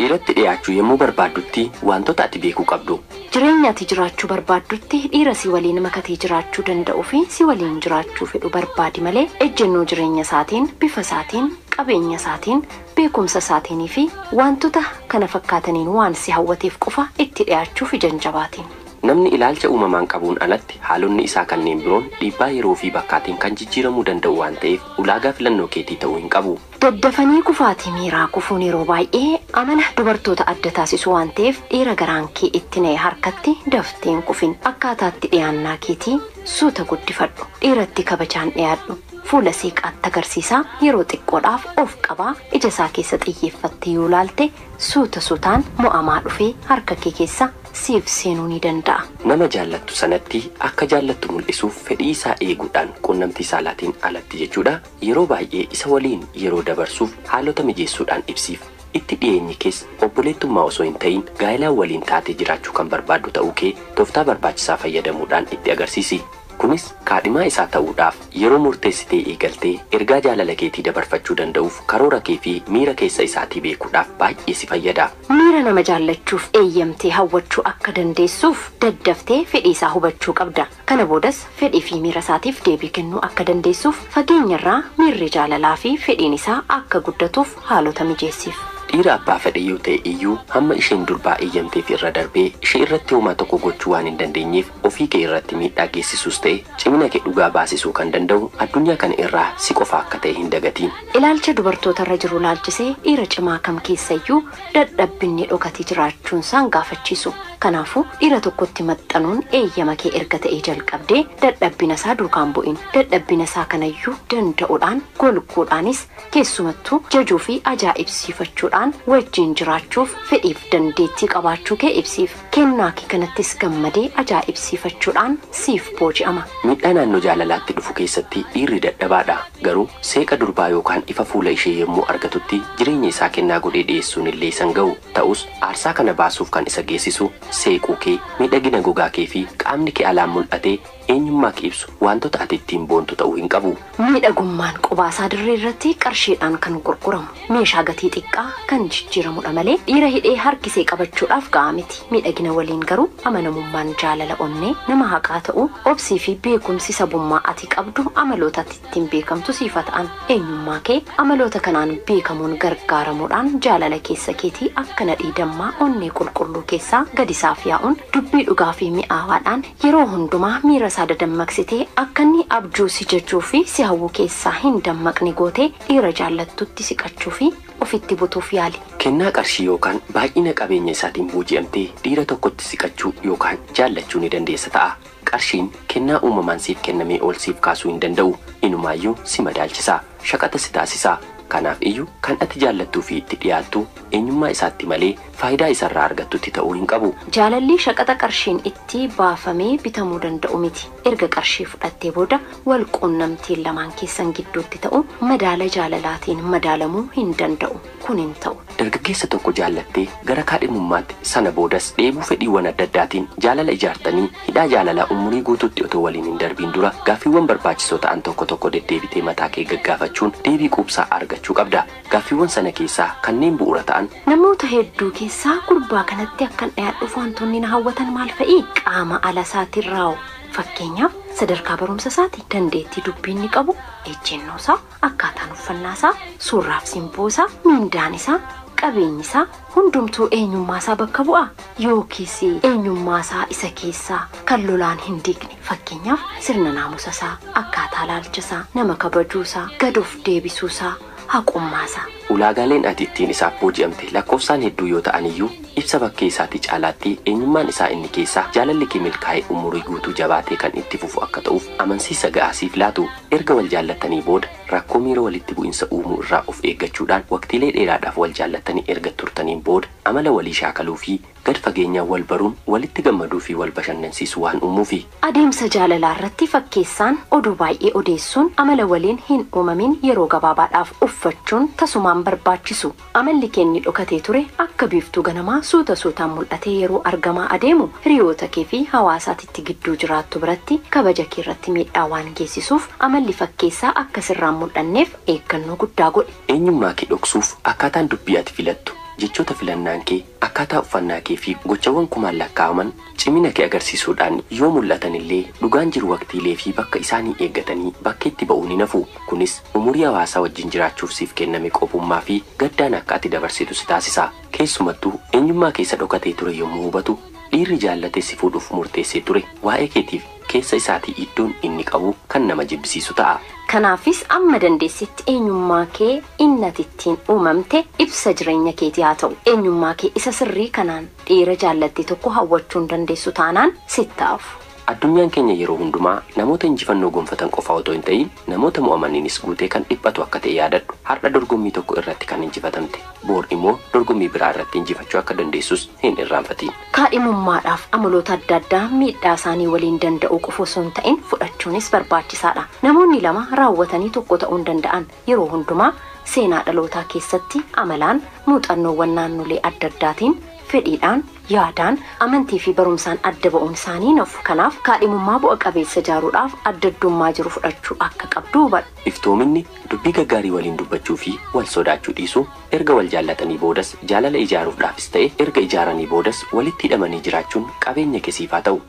Dhiiratti dhiyaachuu yommuu barbaaddutti wantoota ati beekuu qabdu. Jireenya ati jiraachuu barbaaddutti dhiira si waliin makatee jiraachuu danda'uu fi si waliin jiraachuu fedhu barbaadi malee ejjennoo jireenya isaatiin, bifa isaatiin, qabeenya isaatiin, beekumsa isaatiinii fi wantoota kana fakkaataniin waan si hawwateef qofa itti dhiyaachuuf ija hin jabaatin. Namni ilaalcha uumamaan qabuun alatti haalonni isaa kanneen biroon dhiibbaa yeroo fi bakkaatiin kan jijjiiramuu danda'u waan ta'eef ulaagaa filannoo keetii ta'uu hin qabu. Daddafanii kufaatii miiraa kufuun yeroo baay'ee amala dubartoota adda taasisu waan ta'eef dhiira garaan kee itti na'e harkatti daftee hin kufin. Akkaataatti dhiyaannaa keetii suuta guddifadhu. Dhiiratti kabajaan dhiyaadhu. Fuula seeqaatti agarsiisaa yeroo xiqqoodhaaf of qabaa ija isaa keessa xiyyeeffattee yoo laalte suuta suutaan mo'amaa dhufee harka kee keessa siif seenuu ni danda'a. Nama jaallattu sanatti akka jaallattu mul'isuuf fedhii isaa eeguudhaan quunnamtii saalaatiin alatti jechuudha. Yeroo baay'ee isa waliin yeroo dabarsuuf haalota mijeessuudhaan ibsiif. Itti dhiyeenyi kees obboleettummaa osoo hin ta'in gaa'ilaan waliin taatee jiraachuu kan barbaaddu ta'uu kee tooftaa barbaachisaa fayyadamuudhaan itti agarsiisi. Kunis kaadhimaa isaa ta'uudhaaf yeroo murteessitee eegaltee ergaa jaalala keetii dabarfachuu danda'uuf karoora kee fi miira keessa isaatii beekuudhaaf baay'ee si fayyada. Miira nama jaallachuuf eeyyamtee hawwachuu akka dandeessuuf daddaftee fedhii isaa hubachuu qabda. Kana boodas fedhii fi miira isaatiif deebii kennuu akka dandeessuuf fageenyarraa miirri jaalalaa fi fedhiin isaa akka guddatuuf haalota mijeessiif. Dhiira abbaa fedhe yoo ta'e iyyuu hamma isheen durbaa eeyyamteef irra darbee ishee irratti homaa tokko gochuu waan hin dandeenyeef ofii kee irratti miidhaa geessisus ta'e cimina kee dhugaa baasisuu kan danda'u addunyaa kana irraa si qofa akka ta'e hin dagatiin. Ilaalcha dubartoota irra jiru laalchisee dhiira cimaa kam keessayyuu dadhabbinni dhokatee jiraachuun isaan gaafachiisu. Kanaafuu dhiira tokkotti maxxanuun eeyyama kee erga ta'ee jalqabdee dadhabbina isaa duukaan bu'in. Dadhabbina isaa kanayyuu danda'uudhaan golguudhaanis keessumattuu jajuu fi ajaa'ibsiifachuudhaan wajjin jiraachuuf fedhiif dandeettii qabaachuu kee ibsiif. Kennaa kee kanattis gammadee ajaa'ibsiifachuudhaan siif booji'ama. Miidhaa naannoo jaalalaatti dhufu keessatti dhiirri dadhabaadha. Garuu seeqa durbaa yookaan ifa fuula ishee yommuu argatutti jireenya isaa kennaa godhee dhiyeessuun illee isan ga'u. Ta'us aarsaa kana baasuuf kan isa geessisu seequu kee, miidhagina gogaa kee fi qaamni kee alaan mul'atee eenyummaa kee ibsu wantoota ati ittiin boontu ta'uu hin qabu. Miidhagummaan qubaasaa dirree irratti qarshiidhaan kan gurguramu meeshaa gatii xiqqaa kan jijjiiramudha malee dhiira hidhee harkisee qabachuudhaaf ga'a miti. Miidhagina waliin garuu amanamummaan jaalala onnee nama haqaa ta'uu obsii fi beekumsi sabummaa ati qabdu amaloota ati ittiin beekamtu siifa ta'an eenyummaa kee amaloota kanaan beekamuun gargaaramuudhaan jaalala keessa keetii akka nadhii dammaa onnee qulqulluu keessaa gadi isaaf yaa'uun dubbii dhugaa fi mi'aawaadhaan yeroo hundumaa miira isaa dadammaqsitee akka inni abjuu si jechuu fi si hawwuu keessaa hin dammaqne gootee dhiira jaallattutti siqachuu fi ofitti butuuf yaali. Kennaa qarshii yookaan baay'ina qabeenya isaatiin booji'amtee dhiira tokkotti siqachuu yookaan jaallachuu ni dandeessa ta'a. Qarshiin kennaa uumamaan siif kennamee ol siif kaasuu hin danda'u. Inumaayyuu si madaalchisa. Shaqata si taasisa. Kanaaf iyyuu kan ati jaallattuu fi itti dhiyaattu eenyummaa isaatti malee faayidaa isarraa argattutti ta'uu hin qabu. Jaalalli shaqaxa qarshiin itti baafamee bitamuu danda'u miti. Erga qarshii fudhattee booda wal quunnamtiin lamaan keessan gidduutti ta'u madaala jaalalaatiin madaalamuu hin danda'u. Kun hin ta'u. Dargaggeessa tokko jaallattee gara kaadhimummaatti sana boodas dheebuu fedhiiwwan adda addaatiin jaalala ijaartanii hidhaa jaalalaa umurii guutuutti otoo waliin hin darbiin dura gaaffiiwwan barbaachisoo ta'an tokko tokko deddeebitee mataa kee gaggaafachuun deebii quubsaa argachuu qabda. Gaaffiiwwan sana keessaa kanneen bu'uura ta'an Namoota hedduu keessaa gurbaa kanatti akkan dhiyaadhuuf wantoonni na hawwatan maal fa'i? Qaama ala isaatiin raa'u. Fakkeenyaaf sadarkaa barumsa isaati, dandeettii dubbii inni qabu, ejjennoo isaa, akkaataan uffannaa isaa, suurraaf simboo isaa, miindaan isaa, qabeenyi isaa hundumtuu eenyummaa isaa bakka bu'a yookiis eenyummaa isaa isa keessaa kan lolaan hin diigne fakkeenyaaf sirna naamusa isaa, akkaataa ilaalcha isaa, nama kabajuu isaa, gad of deebisuu isaa, haqummaa isaa. Ulaagaaleen ati ittiin isaaf booji'amte lakkoofsaan hedduu yoo ta'an iyyuu ibsa bakkee isaatii caalaatti eenyummaan isaa inni keessaa jaalalli kee milkaa'ee umurii guutuu jabaatee kan itti fufu akka ta'uuf amansiisa ga'aa siif laatu. Erga wal jaallattanii booda rakkoo miira walitti bu'insa uumuu irraa of eeggachuudhaan waqtiilee dheeraadhaaf wal jaallattanii erga turtaniin booda amala walii shaakaluu fi gad fageenyaan wal baruun walitti gammaduu fi wal bashannansiisuu waan uumuufi. Adeemsa jaalalaa irratti fakkeessaan oduu baay'ee odeessuun amala waliin hin uumamin yeroo gabaabaadhaaf uffachuun tasumaan barbaachisu. Amalli keenyi dhokatee ture akka biiftuu ganamaa suuta suutaan mul'atee yeroo argamaa adeemu hiriyoota kee fi hawaasaatitti gidduu jiraattu biratti kabaja kee irratti miidhaa waan geessisuuf amalli fakkeessaa akka sirraan mul'anneef eeggannoo guddaa godhi. Eenyummaa kee dhoksuuf akkaataan dubbii ati filattu jechoota filannaan kee, akkaataa uffannaa kee fi gochawwan kumaan lakkaa'aman cimina kee agarsiisuudhaan yoo mul'atan illee dhugaan jiru waqtiilee fi bakka isaanii eeggatanii bakkeetti ba'uu ni nafu. Kunis umurii hawaasaa wajjin jiraachuuf siif kenname qophummaa fi gaddaan akka ati dabarsitu si taasisa. Keessumattuu eenyummaa keessa dhokatee ture yommuu hubatu dhiirri jaallatee si fuudhuuf murteessee ture waa'ee keetiif keessa isaatii iddoon inni qabu kan nama jibbisiisu ta'a. Kanaafis amma dandeessitti eenyummaa kee innati ittiin uumamte ibsa jireenya keetii haa ta'u. Eenyummaa kee isa sirrii kanaan dhiira jaallatte tokko hawwachuu hin dandeessu taanaan sittaafu. Addunyaan keenya yeroo hundumaa namoota injifannoo gonfatan qofa otoo hin ta'in namoota mo'amaniinis guutee kan dhiphatu akka ta'e yaadadhu. Har'a dorgommii tokko irratti kan injifatamte, boor immoo dorgommii biraa irratti injifachuu akka dandeessus hin irraanfatiin. Kaadhimummaadhaaf amaloota adda addaa miidhaa isaanii waliin danda'uu qofa osoo hin ta'in fudhachuunis barbaachisaadha. Namoonni lama raawwatanii tokko ta'uu hin danda'an yeroo hundumaa seenaa dhalootaa keessatti amalaan muuxannoowwan naannolee adda addaatiin fedhiidhaan, yaadaan, amantii fi barumsaan adda ba'uun isaanii nafu. Kanaaf kaadhimummaa bu'a qabeessa ijaaruudhaaf adda addummaa jiru fudhachuu akka qabdu hubadhu. Iftoominni dubbii gaggaarii waliin dubbachuu fi wal sodaachuu dhiisuu erga wal jaallatanii boodas jaalala ijaaruudhaafis ta'e erga ijaaranii boodas walitti hidhamanii jiraachuun qabeenya keessiif haa ta'u.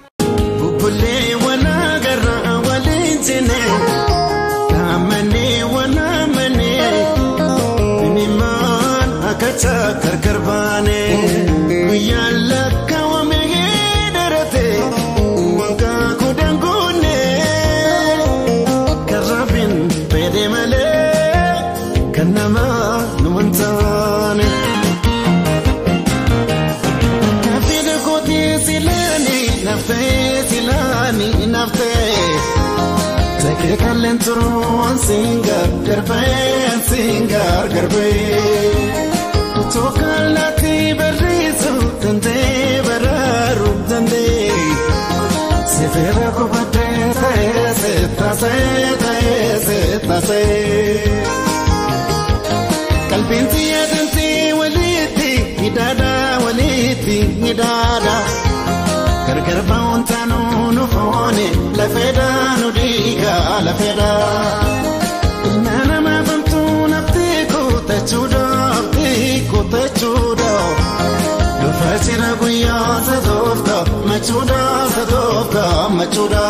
Bubbullee wal agarraa waliin cine, dhaamannee wal amanee, mimmaan akka gargar baane. Guyyaan lakkaawamee dheerate, waggaa kudhan guunne, kan Rabbiin fedhe malee kan namaa nu hin taane. Naafila kootii silaanii naftee silaanii naftee takkee kalleen turuun siin gargar ba'ee siin gargar ba'ee. Tokkolaatti barreessu danda'ee baraaruu danda'ee. Sifeera kubatee ta'ee seetasee ta'ee seetasee. Qalbiin siyaadamtee walitti hidhaadha walitti hidhaadha. Gargar ba'uun taanuu nu foone lafeedha nu dhiiga lafeedha. Ilma namaa bantuu naftee kutachuudha kutachuudha. Dhufa jira guyyaa sadoofta machuudha sadoofta machuudha.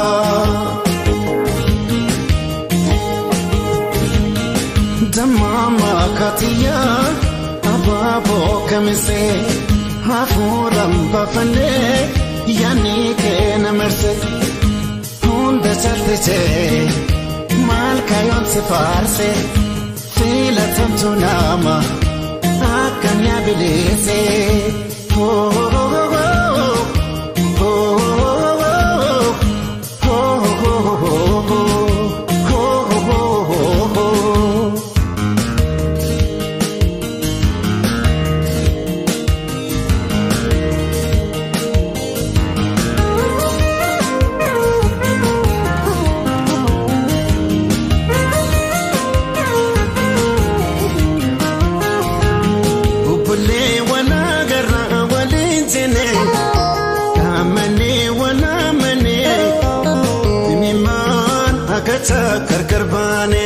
Dammaama kaatiyaa abaaboo kamisee hafuuraan baafannee yaadni kee na marse hunda caaltijee maal kaayoon si faarse filatamtu nama akkam yaa bileesse. Bubbullee wal agarraa waliin cine, dhaamannee wal amanee, mimmaan akka gargar baane.